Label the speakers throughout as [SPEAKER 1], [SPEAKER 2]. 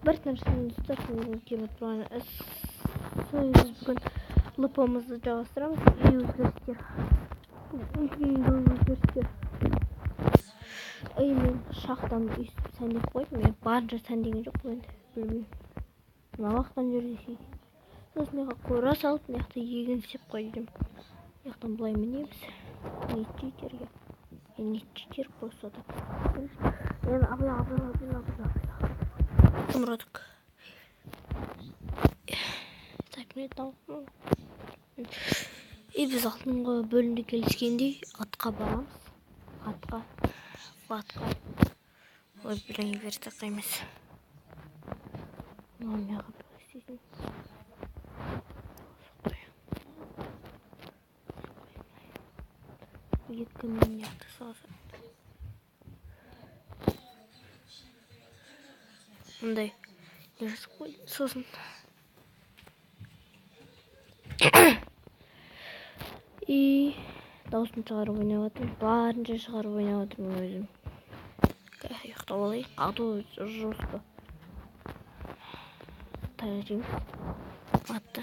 [SPEAKER 1] Бір тыныштық біз бүгін лпмызды жалғастырамыз. И өзгерістер. Бұл өзгерістер. И мен шахтаны өйстіп сәндеп қойдым. Мен барынша сәндеген жоқпын енді, білмеймін. Мына уақыттан жер десей. Сосын мына жаққа қора салып, мына жақта егін істеп қойдым. Мына жақтан былай мінеміз. Не читерге. Не читер просто так. Мен абыла, абыла, абыла, абыла. Самұрадық. Так, мен тауық. И біз алдыңғы бөлімде келіскендей атқа барамыз. Атқа. Атқа. Ой, блин, верстак емес. Мына неғып істейтін. Екі миллиард салса. Мындай не жасап қойдым. Сосын и дауысын шығарып ойнап жатырмын. Барынша шығарып ойнап жатырмын өзім. Ұйықтап алайық. А то жестко. Таяқ жейміз. Атты.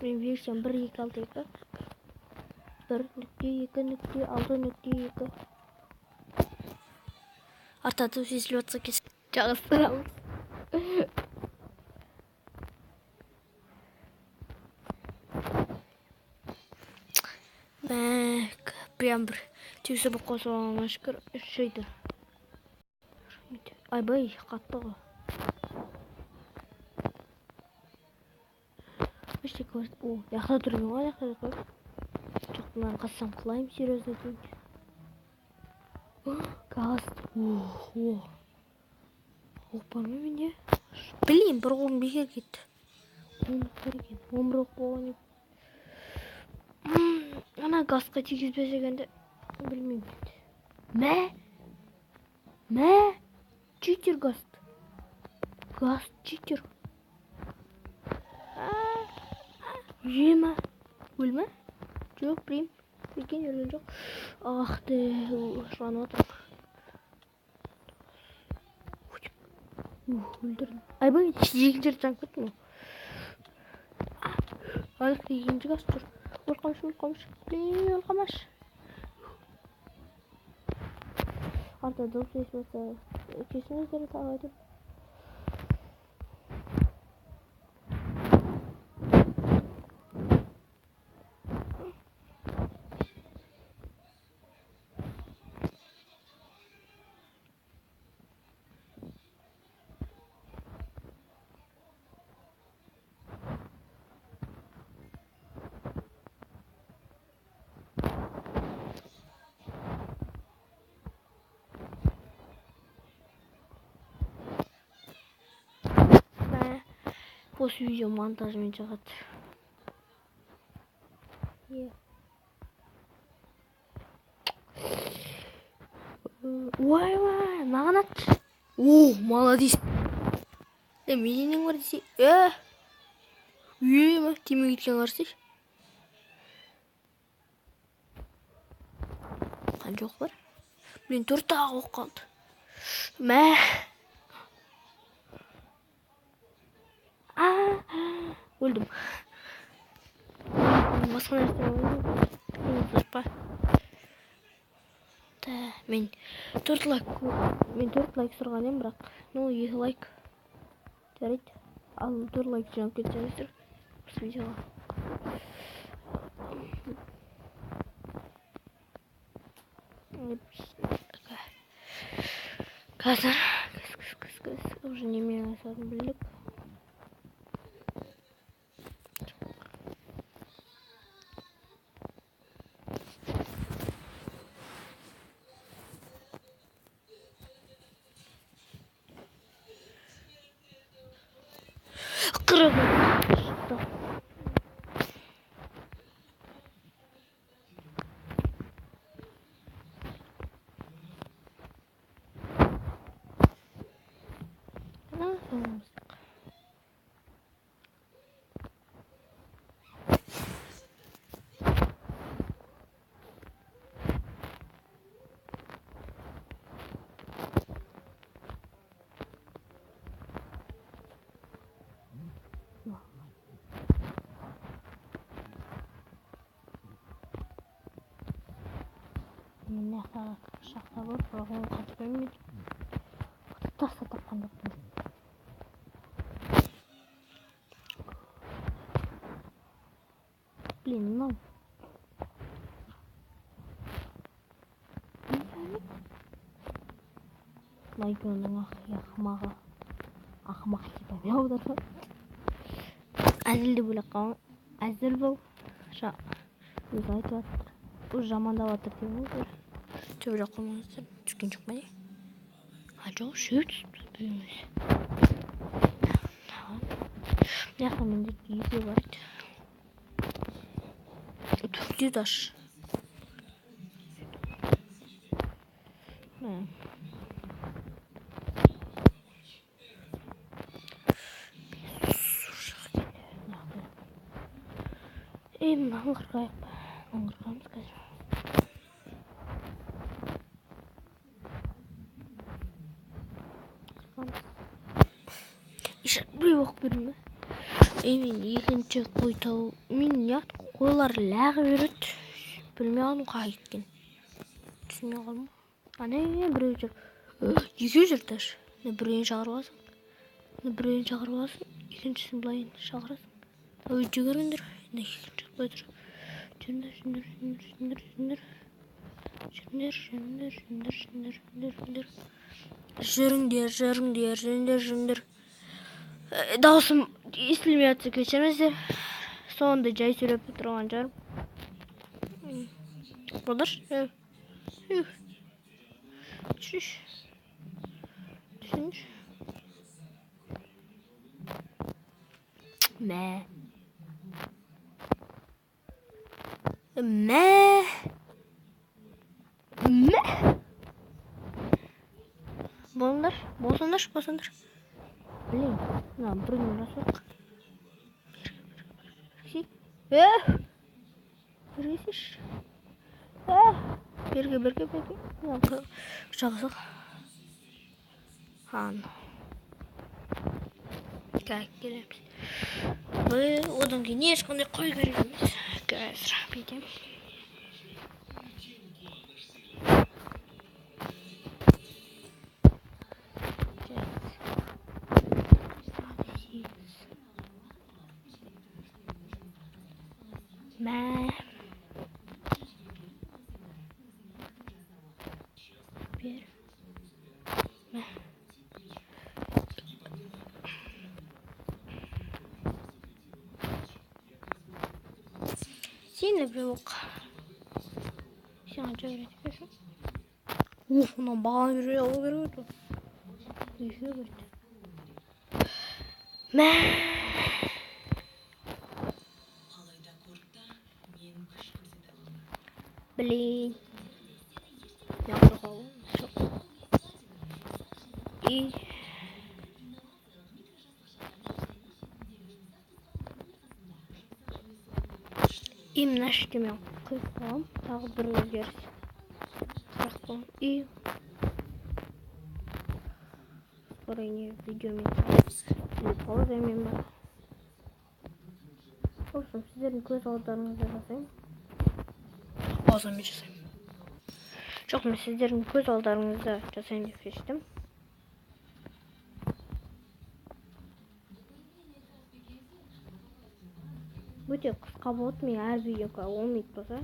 [SPEAKER 1] Мен версиям бір екі алты екі. Бір нүкте екі нүкте алты нүкте екі. Артатып сезіліп жатса кес жалғастырамыз. Мәк, прям бір түйсі болып қосып алғанға шүкір, үш айды. Айбай, қатты ғой. Ештеңе бар. О, жақта тұр екен ғой, жақта тұр. Жоқ, мынаны қазсам құлаймын, серьезно айтайын. Газ. О, оқ бар ма менде? Блин, бір қолым бекер кетті. Он бар екен. Он бір оқ болған еді. Ана газға тигізбесек енді білмеймін енді. Мә? Мә? Читер газ. Газ читер. Жема. Өлме? Жоқ, білмеймін. Екен өлген жоқ. Ах ты, жанып жатырмын. Өлтірдім. Айбай, екінші рет жанып кеттім ғой. Ах, екінші газ тұр. Өл қалмашы, өл қалмашы. Блин, өл қалмашы. Арта дыбыс естімесе, кешіріңіздер, тағы айтып. Осы видео монтажмен шығады. Ой, ой, маған ат. О, молодец. Менде нең бар десе. Ма, тимей кеткен қарасай. Қанша оқ бар? Блин, төрт ақ оқ қалды. Мә. Өлдім. Басқа нәрсе ойнаймын. Мен 4 лайк, мен 4 лайк сұраған едім, бірақ, ну, 2 лайк. Жарайды. Ал 4 лайк жинап кетсеңіздер осы видеоға. Қазір, кіз, уже немен айналысатынын білдік. Қырық шықты. Мына жақтағы шахта бар, бірақ оны қазып білмедім. Тас та тапқан жоқпын. Блин, мынау. Майконың ақымағы. Ақымақ деп мен аударсам. Әзіл деп ойлап қалған. Әзіл бұл. Өзі айтып жатыр. Өзі жамандап жатыр деп ғой. Деп ойлап қалмаңыздар. Түскен жоқ па не? А жоқ, үшеу түсіпті біреуіміз. Мына жақта менде екеу бар еді. Төртеу даже. Мә. Ей, мынаны қырқайық па? Мынаны қырқамыз қазір. Қырқамыз. Еще біреу оқып бердім бе? Ей, мен екінші қой тауып, мен неғып қойлар лағып жүреді. Білмей қалдым қай кеткенін. Түсінбей қалдым. Ане, біреу жүр. Екеу жүр даже. Мына біреуін шақырып аласың. Мына біреуін шақырып аласың. Екіншісін былай шақырасың. Ой, жүгіріңдер. Мына екінші қой тұр. Жүріңдер, жүріңдер, жүріңдер, жүріңдер, жүріңдер. Жүріңдер, жүріңдер, жүріңдер, жүріңдер, жүріңдер. Жүріңдер, жүріңдер, жүріңдер, жүріңдер. Дауысым естілмей жатса кешіріңіздер. Сондай жай сөйлеп тұрған шығармын. Болдыршы. Түсінші. Түсінші. Мә. Мә. Мә. Болыңдар, болсаңдаршы, болсаңдар. Блин, мына біреуін жасайық. Бергесейші. Берге, берге, берге. Жағасақ. Ан. Так, келеміз. Одан кейін ешқандай қой керек емес. Қазір бүйтемін. Мә. Бер. Мә. Сені біреу оқы. Сен қанша береді екенсің? Ух, мынау бағана бере алу керек еді. Екеу берді. Мә. Блин. Я қорқау. И И мына жерде мен құйып қоямын. Тағы бір өзгеріс. Қырық қоямын. И ускорение видеомен саламыз. Или паузамен ба. В общем, сіздердің көз алдарыңызда жасаймын. Паузамен жасаймын. Жоқ, мен сіздердің көз алдарыңызда жасаймын деп шештім. Өте қысқа болады, мен әр видеоға 10 минут болса.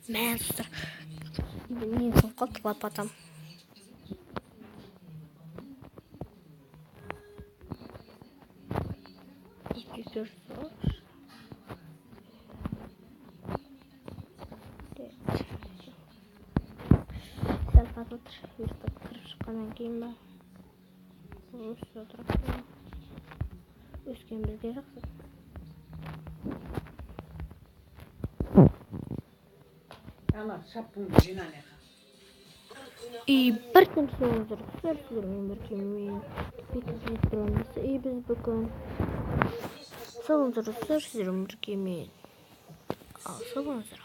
[SPEAKER 1] Мә, достар, мен соңғы қалды лопатам. Сәл қатып отыр, ертіп кіріп шыққаннан кейін ба? Өсіп отыр. Өскен бізге жақсы.
[SPEAKER 2] Ана, шапкаңды жина ана.
[SPEAKER 1] И бір күн соңыздар, достар, сіздермен бірге мен бекзат тұрамыз. И біз бүгін сау болыңыздар, достар, сіздермен бірге мен. Ал, сау болыңыздар.